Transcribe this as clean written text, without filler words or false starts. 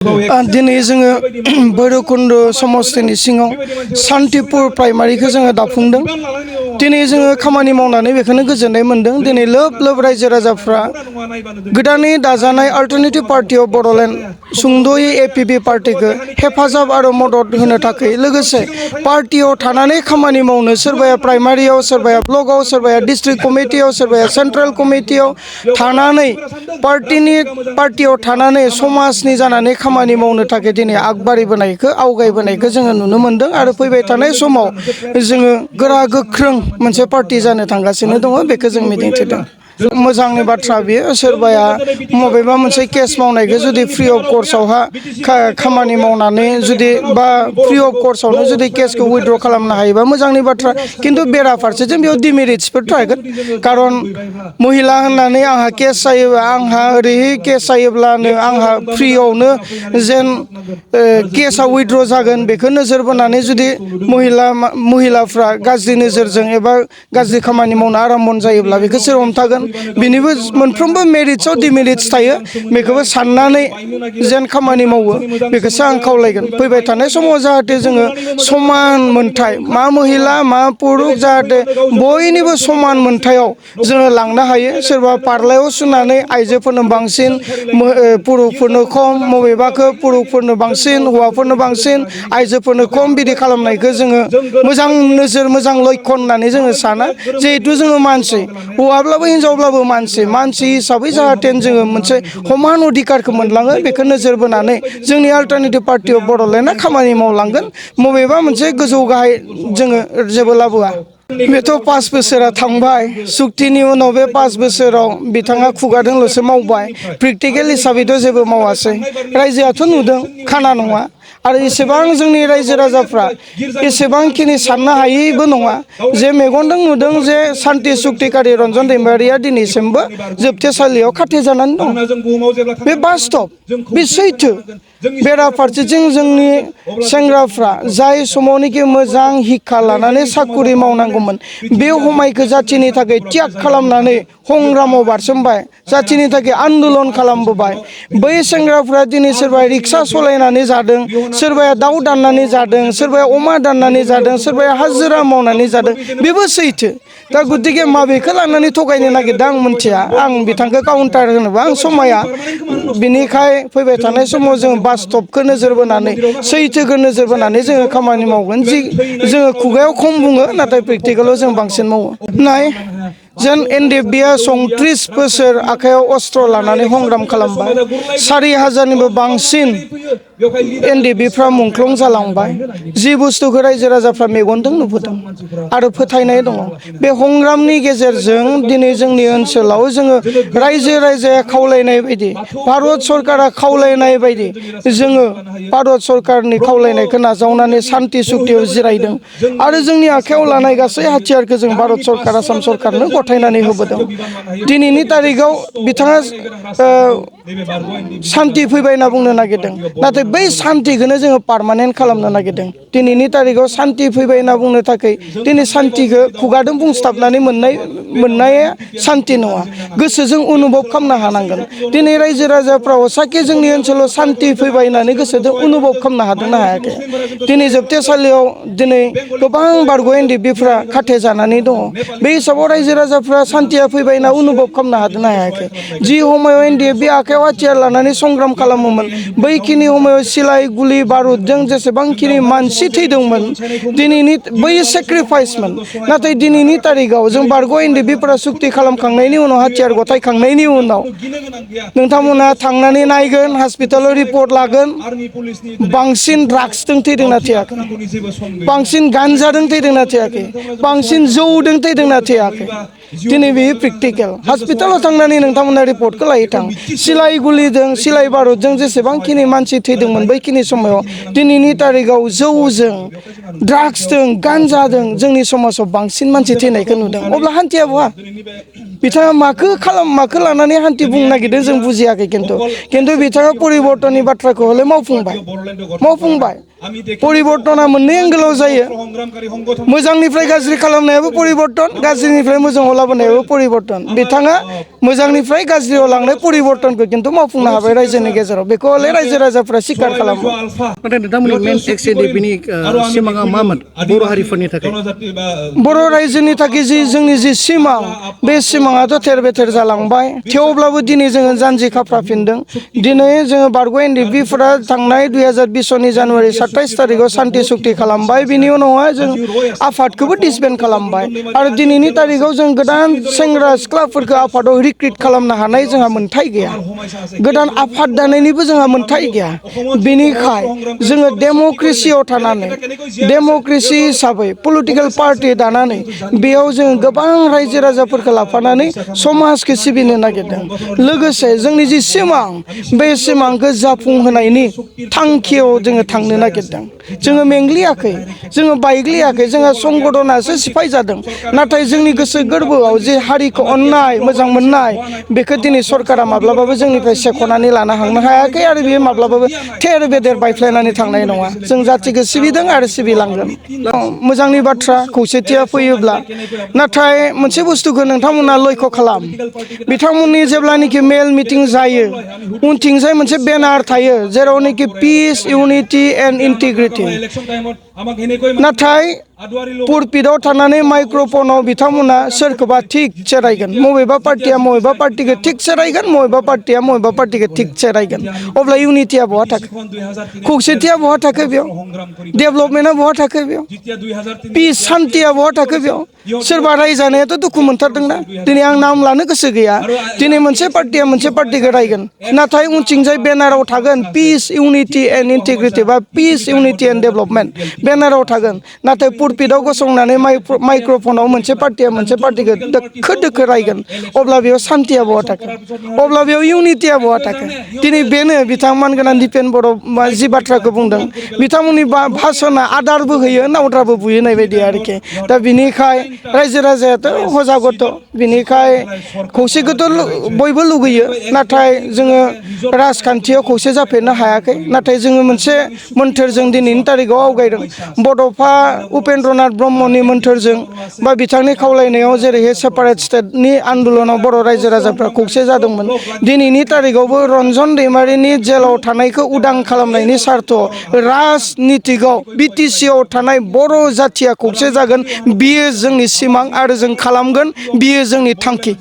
दिनै जोङो भैरबकुन्द समस्थिनि सिङाव सान्तिपुर प्राइमारिखौ जोङो दाफुंदों। दिनै जोङो खामानि मावनानै बेखौनो गोजोननाय मोन्दों। दिनै लोब लोब रायजो राजाफ्रा गोदानै दाजानाय अल्टारनेटिभ पार्टि अफ बड'लेण्ड सुंद'यै एपिपि पार्टिखौ हेफाजाब आरो मदद होनो थाखाय लोगोसे पार्टियाव थानानै खामानि मावनो सोरबाया प्राइमारियाव, सोरबाया ब्लकआव, सोरबाया डिस्ट्रिक्ट कमिटियाव, सोरबाया सेन्ट्रेल कमिटियाव थानानै पार्टियाव थानानै समाजनि जानानै खामानि मावनो थाखाय दिनै आगबारिबोनायखौ आवगायबोनायखौ जोङो नुनो मोन्दों आरो फैबाय थानाय समाव जोङो गोरा गोख्रों मोनसे पार्टि जानो थांगासिनो दङ। बेखौ जों मिजिंथिदों। मोजांनि बाथ्रा बियो। सोरबाया बबेबा मोनसे केस मावनायखौ जुदि फ्रि अफ कर्सआवहा खामानि मावनानै जुदि बा फ्रि अफ कर्सआवनो जुदि केसखौ उइथड्र खालामनो हायोबा मोजांनि बाथ्रा। खिन्थु बेराफारसेजों बेयाव डिमेरिट्सफोर थागोन। खारन महिला होननानै आंहा केस जायोबा आंहा ओरैहाय केस जायोब्लानो आंहा फ्रियावनो जेन केसआ उइथड्र जागोन बेखौ नोजोर बोनानै जुदि महिलाफ्रा गाज्रि नोजोरजों एबा गाज्रि खामानि मावनो आराम्भ जायोब्ला बेखौ सोर हमथागोन? बिनिबो मोनफ्रोमबो मेरिट्सआव डिमेरिट्स थायो। बेखौबो साननानै जेन खामानि मावो बेखौसो आं खावलायगोन। फैबाय थानाय समाव जाहाथे जोङो समान मोनथाय, मा महिला मा पुरुष, जाहाथे बयनिबो समान मोनथायाव जोङो लांनो हायो। सोरबा पार्लायाव सुनानै आइजोफोरनो बांसिन, पुरुषफोरनो खम, बबेबाखौ पुरुषफोरनो बांसिन, हौवाफोरनो बांसिन, आइजोफोरनो खम, बिदि खालामनायखौ जोङो मोजां नोजोर, मोजां लक्ष्य होननानै जोङो साना। जिहेथु जोङो मानसि, हौवाब्लाबो हिनजावब्लाबो मानसि हिसाबै जाहाथे जोङो मोनसे समान अधिकारखौ मोनलाङो बेखौ नोजोर बोनानै जोंनि अल्टारनेटिभ पार्टि अफ बड'लेण्डआ खामानि मावलांगोन। बबेबा मोनसे गोजौ गाहाय जोङो जेबो लाबोआ। बेथ' 5 बोसोरा थांबाय। सुक्तिनि उनाव बे 5 बोसोराव बिथाङा खुगाजोंल'सो मावबाय। प्रेक्टिकेल हिसाबैथ' जेबो मावासै। रायजोआथ' नुदों, खाना नङा। आरो एसेबां जोंनि रायजो राजाफ्रा एसेबांखिनि साननो हायैबो नङा जे मेगनजों नुदों जे सान्ति सुक्तिकारि रन्जन दैमारिया दिनैसिमबो जोबथेसालियाव खाथेजानानै दं। बे बास्तब, बे सैथो। बेराफारसेथिं जोंनि सेंग्राफ्रा जाय समावनोखि मोजां हिक्खा लानानै साकुरि मावनांगौमोन बे समायखौ जाथिनि थाखाय त्याग खालामनानै संग्रामाव बारसोमबाय, जाथिनि थाखाय आन्दलन खालामबोबाय। बै सेंग्राफ्रा दिनै सोरबा रिक्सा सालायनानै जादों, सोरबाया दाउ दाननानै जादों, सोरबाया अमा दाननानै जादों, सोरबाया हाजिरा मावनानै जादों। बेबो सैथो। दा गतिके माबेखौ लानानै थगायनो नागिरदों आं मिथिया। आं बिथांखौ काउन्टार होनोबा आं समाया। बिनिखाय फैबाय थानाय समाव जों बास्तबखौ नोजोर बोनानै, सैथोखौ नोजोर बोनानै जोङो खामानि मावगोन। जि जोङो खुगायाव खम बुङो नाथाय प्रेक्टिकेलाव जों बांसिन मावो। नाय जेन NDFBआ 34 बोसोर आखायाव अस्त्र लानानै संग्राम खालामबाय। 4,000निबो बांसिन NDFBफ्रा मुंख्लं जालांबाय। जि बुस्थुखौ रायजो राजाफ्रा मेगनजों नुबोदों आरो फोथायनाय दङ। बे संग्रामनि गेजेरजों दिनै जोंनि ओनसोलाव जोङो रायजो राजाया खावलायनाय बायदि, भारत सरकारा खावलायनाय बायदि जोङो भारत सरकारनि खावलायनायखौ नाजावनानै सान्ति सुक्तियाव जिरायदों आरो जोंनि आखायाव लानाय गासै हाथियारखौ जों भारत सरकार, आसाम सरकारनो गथायनानै होबोदों। दिनैनि तारिखाव बिथाङा सान्ति फैबाय होनना बुंनो नागिरदों, नाथाय बै सान्तिखौनो जोङो पार्मानेन्ट खालामनो नागिरदों। दिनैनि तारिखाव सान्ति फैबाय होनना बुंनो थाखाय दिनै सान्तिखौ खुगाजों बुंस्लाबनानै मोननाया सान्ति नङा। गोसोजों अनुभब खालामनो हानांगोन। दिनै रायजो राजाफ्रा हसाके जोंनि ओनसोलाव सान्ति फैबाय होननानै गोसोजों अनुभब खालामनो हादोंना हायाखै? दिनै जोबथेसालियाव दिनै गोबां बारग' NDFBफ्रा खाथे जानानै दङ। बे हिसाबाव रायजो राजाफ्रा सान्तिया फैबाय होनना अनुभब खालामनो हादोंना हायाखै? जि समायाव NDFB आखायाव हाथियार लानानै संग्राम खालामोमोन बैखिनि समायाव सिलाइ गुलि बारुदजों जेसेबांखिनि मानसि थैदोंमोन दिनैनि बै सेक्रिफाइसमोन। नाथाय दिनैनि तारिखाव जों बारग' NDFBफ्रा सुक्ति खालामखांनायनि उनाव हाथियार गथायखांनायनि उनाव नोंथांमोना थांनानै नायगोन, हस्पिटालाव रिपर्ट लागोन, बांसिन ड्राग्सजों थैदोंना थैयाखै? बांसिन गान्जाजों थैदोंना थैयाखै? बांसिन जौदों थैदोंना थैयाखै? दिनै बेयो प्रेक्टिकेल। हस्पिटालाव थांनानै नोंथांमोना रिपर्टखौ लायो थां। सिलाइ गुलिजों, सिलाइ बारुदजों जेसेबांखिनि मानसि थैदोंमोन बैखिनि समाव दिनैनि तारिखाव जौजों, ड्राग्सजों, गान्जाजों जोंनि समाजाव बांसिन मानसि थैनायखौ नुदों। अब्ला हान्थिया बहा? बिथाङा माखो लानानै हान्थि बुंनो नागिरदों जों बुजियाखै खिन्थु बिथाङा परिबर्तननि बाथ्राखौ हले मावफुंबाय परिबर्तना मोननै एंगेलाव जायो मोजांनिफ्राय गाज्रि खालामनायाबो परिबर्तन गाज्रिनिफ्राय मोजाङाव लाबोनायाबो परिबर्तन बिथाङा मोजांनिफ्राय गाज्रियाव लांनाय परिबर्तनखौ खिन्थु मावफुंनो हाबाय रायजोनि गेजेराव बेखौ हले रायजो राजाफ्रा स्वीकार खालामो नाथाय नोंथांमोननि मेन XNDP-नि सिमाङा मामोन बर' हारिफोरनि थाखाय बर' रायजोनि थाखाय जोंनि जि सिमां बे सिमाङाथ' थेर बेथेर जालांबाय थेवब्लाबो दिनै जोङो जानजि खाफ्राफिनदों दिनै जोङो बारग' NDP-फोरा थांनाय 2020 जानुवारि 27 थारिखआव सान्ति सुक्ति खालामबाय बिनि उनावहाय जों आफादखौबो डिसबेन्ड खालामबाय आरो दिनैनि तारिखआव जों गोदान सेंग्रा सिख्लाफोरखौ आफादाव रिक्रुट खालामनो हानाय जोंहा मोन्थाय गैया गोदान आफाद दानायनिबो जोंहा मोन्थाय गैया बेनिखाय जोङो डेम'क्रेसियाव थानानै डेम'क्रेसि हिसाबै पलिटिकेल पार्टि दानानै बेयाव जों गोबां रायजो राजाफोरखौ लाफानानै समाजखौ सिबिनो नागिरदों लोगोसे जोंनि जि सिमां बे सिमांखौ जाफुंहोनायनि थांखियाव जोङो थांनो नागिरदों जोङो मेंग्लियाखै जोङो बायग्लियाखै जोंहा संगठनासो सिफाय जादों नाथाय जोंनि गोसो गोरबोआव जे हारिखौ अननाय मोजां मोननाय बेखौ दिनै सरकारा माब्लाबाबो जोंनिफ्राय सेख'नानै लानो हांनो हायाखै आरो बेयो माब्लाबाबो थेर बेदेर बायफ्लेनानै थांनाय नङा जों जाथिखौ सिबिदों आरो सिबिलांगोन मोजांनि बाथ्रा खौसेथिया फैयोब्ला नाथाय मोनसे बुस्थुखौ नोंथांमोना लक्ष्य खालाम बिथांमोननि जेब्लानाखि मेल मिटिं जायो उनथिंजाय मोनसे बेनार थायो जेरावनाखि पिस इउनिटि एन्ड इन्टिग्रिटि नाथाय पुलपिटआव थानानै माइक्र'फनाव बिथांमोना सोरखौबा थिग सेरायगोन बबेबा पार्टिया बबेबा पार्टिखौ थिग सेरायगोन बबेबा पार्टिया बबेबा पार्टिखौ थिग सेरायगोन अब्ला इउनिटिया बहा थाखो खौसेथिया बहा थाखो बेयाव डेभेलपमेन्टआ बहा थाखो बेयाव पिस सान्तिया बहा थाखो बेयाव सोरबा रायजानायाथ' दुखु मोनथारदोंना दिनै आं नाम लानो गोसो गैया दिनै मोनसे पार्टिया मोनसे पार्टिखौ रायगोन नाथाय उनथिंजाय बेनाराव थागोन पिस इउनिटि एन्ड इन्टिग्रिटि बा पिस इउनिटि एन्ड डेभेलपमेन्ट बेनाराव थागोन नाथाय पुलपिटआव गसंनानै माइक्र'फनाव मोनसे पार्टिया मोनसे पार्टिखौ दोखो दोखो रायगोन अब्ला बेयाव सान्तिया बहा थाखो अब्ला बेयाव इउनिटिया बहा थाखो दिनै बेनो बिथां मानगोनां दिपेन बर' जि बाथ्राखौ बुंदों बिथांमोननि भाषणआ आदारबो होयो नावद्राबो बुयो होननाय बायदि आरोखि दा बिनिखाय रायजो राजायाथ' हजागथ' बिनिखाय खौसेखौथ' बयबो लुगैयो नाथाय जोङो राजखान्थियाव खौसे जाफेरनो हायाखै नाथाय जोङो मोनसे मोन्थोरजों दिनैनि तारिखआव आवगायदों बड'फा उपेन्द्रनाथ ब्रह्मनि मोन्थोरजों बा बिथांनि खावलायनायाव जेरैहाय सेपारेट स्टेटनि आन्दलनाव बर' रायजो राजाफ्रा खौसे जादोंमोन दिनैनि तारिखआवबो रन्जन दैमारिनि जेलाव थानायखौ उदां खालामनायनि सार्थ राजनितिकआव BTC-आव थानाय बर' जाथिया खौसे जागोन बियो जोंनि सिमां आरो जों खालामगोन बियो जोंनि थांखि